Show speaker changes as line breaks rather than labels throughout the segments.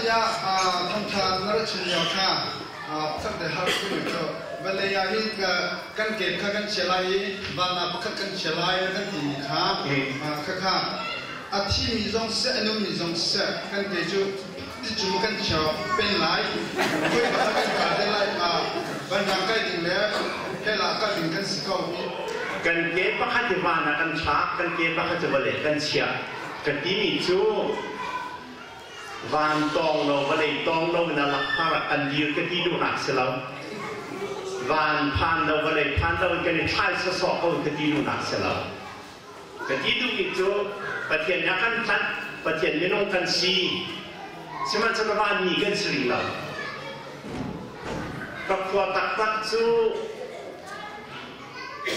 Vawlei ah thawngṭha na rak chim lio kha pakhat le har timi cu vawlei ah hin kan ke kha kan chia lai i van ah pakhat kan chia lai kan timi kha khakha a thimi zong siseh a nungmi zong siseh kan ke cu ti cu kan chia pen lai khoi pakhat kan kai te lai vanrang kai ding le hell ah kal ding kan si ko.
Kan ke pakhat hi van ah kan thlak, kan ke pakhat cu vawlei kan chiah. Ka timi cu van tawng lo vawlei tawng lo in a lakphar ah kan dir ka ti duhnak si lo. Van phan lo vawlei phan lo in kan i thlai sawsawh ko ka ti duhnak si lo. Ka ti duhmi cu Pathian nih a kan tlanh, Pathian minung kan si. Sihmanhsehlaw vanmi kan si rih lo. Ka khua taktak cu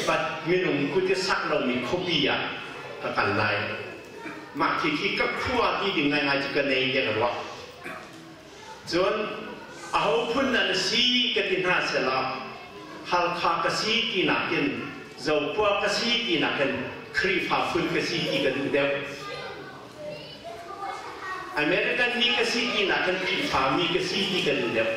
Pat minung kut i sak lomi khuapi ah ka kal lai. Mah khi ka khua ti ding ngaingai cu ka nei tiah ka ruah. Cun aho phun nan si ka ti hna selaw Halkha ka si ti nakin Zokhua ka si ti nakin Khrihfa phun ka si ti ka duh deuh. American mi ka si ti nakin Khrihfa mi ka si ti ka duh deuh.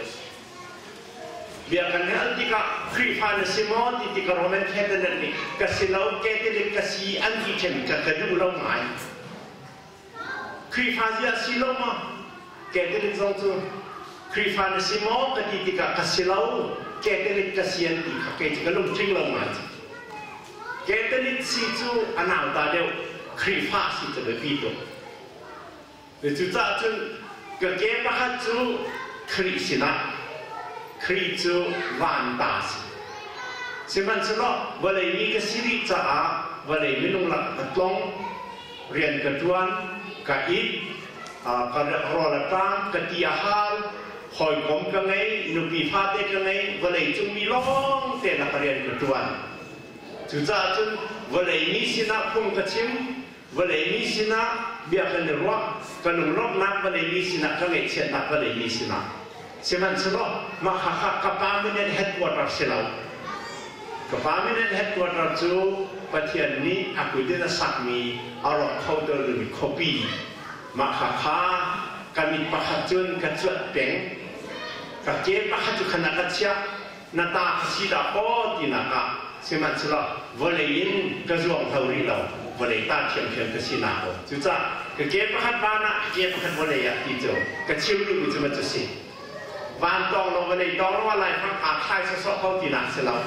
Bia kan hal tikah Khrihfa na si maw ti tikah Roman Catholic nih ka si lo, Catholic ka si an ti ṭhen ka ka duh lo ngai. Khrihfa zia si lo maw? Catholic zong cu Khrihfa na si maw ka ti tikah ka si lo, Catholic ka si an ti kha kei cu ka lungtling lo ngai. Catholic si cu a nauta deuh, Khrihfa si cu biapi tuk. Cucaah cun ka ke pakhat cu Khrih sinah, Khrih cu van ta a si. Sihmanhsehlaw vawlei mi ka si rih caah vawlei minung lak ka tlong, rian ka ṭuan, ka it, ka rawl a ṭam, ka ti a hal, hawikom ka ngei, nupi fate ka ngei, vawlei cung mi lawng te lak rian ka ṭuan. Cucaah cun vawlei mi sinah phung ka chim, vawlei mi sinah bia kan i ruah, ka lunglawmhnak vawlei mi sinah, ka ngaihchiatnak vawlei mi sinah. Sihmanhsehlaw mah kha ka permanent headquarter si lo. Ka permanent headquarter cu Pathian nih a kut in a sakmi a rawk kho dimi khuapi. Mah kha kha ka mit pakhat cun ka cuanh peng. Ka ke pakhat cu khan ah ka chiah. Na ta ka si dah kaw tinak ah sihmanhsehlaw vawlei in ka zuang hlo rih lo, vawlei ta ṭhiamṭhiam ka si na ko. Cucaah ka ke pakhat van ah, ka ke pakhat vawlei ah ti cu ka chim duhmi cu ma cu si. Van tawng lo vawlei tawng lo ah laifang aa thlai sawsawh ko tinak si lo.